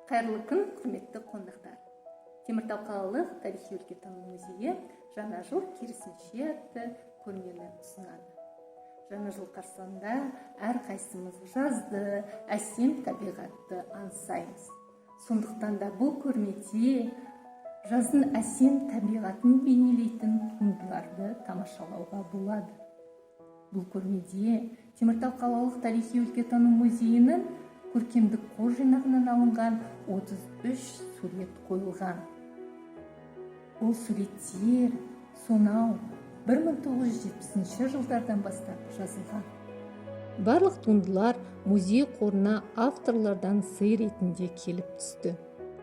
Қайырлы күн, құрметті қонақтар! Теміртау қалалық тарихи өлкетану музейі «Жаңа жыл керісінше» атты көрмені ұсынады. Жаңа жыл қарсаңында әрқайсымыз жазды, әсем табиғатты аңсаймыз. Сондықтан да бұл көрмеде жаздың әсем табиғатын бейнелейтін туындыларды тамашалауға болады. Бұл көрмеде Теміртау қалалық тарихи өлкетану музейінің көркемдік қор жинағынан алынған 33 сурет қойылған. Ол суреттер сонау 1970 жылдардан бастап жазылған. Барлық туындылар музей қорына авторлардан сый ретінде келіп түсті.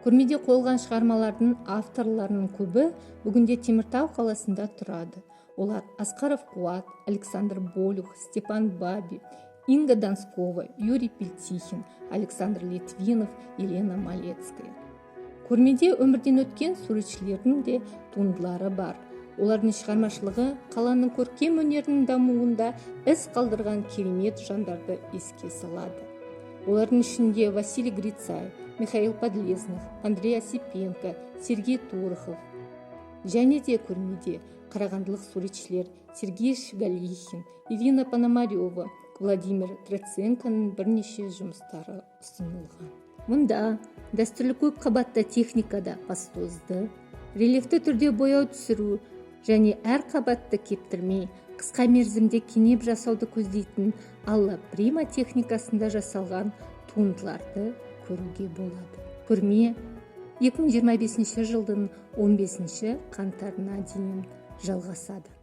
Көрмеде қойылған шығармалардың авторларының көбі бүгінде Теміртау қаласында тұрады. Олар: Асқаров Қуат, Александр Болюх, Степан Баби, Инга Донскова, Юрий Пельтихин, Александр Литвинов, Елена Малецкая. Көрмеде өмірден өткен суретшілердің де туындылары бар. Олардың шығармашылығы қаланың көркем өнерінің дамуында із қалдырған керемет жандарды еске салады. Олардың ішінде Василий Грицай, Михаил Подлезных, Андрей Осипенко, Сергей Торохов. Және де көрмеде қарағандылық суретшілер Сергей Щеголихин, Ирина Пономарева, Владимир Троценконың бірнеше жұмыстары ұсынылған. Мұнда дәстүрлі көп қабатты техникада пастозды, рельефті түрде бояу түсіру және әр қабатты кептірмей, қысқа мерзімде кенеп жасауды көздейтін алла прима техникасында жасалған туындыларды көруге болады. Көрме 2025 жылдың 15 қаңтарына дейін жалғасады.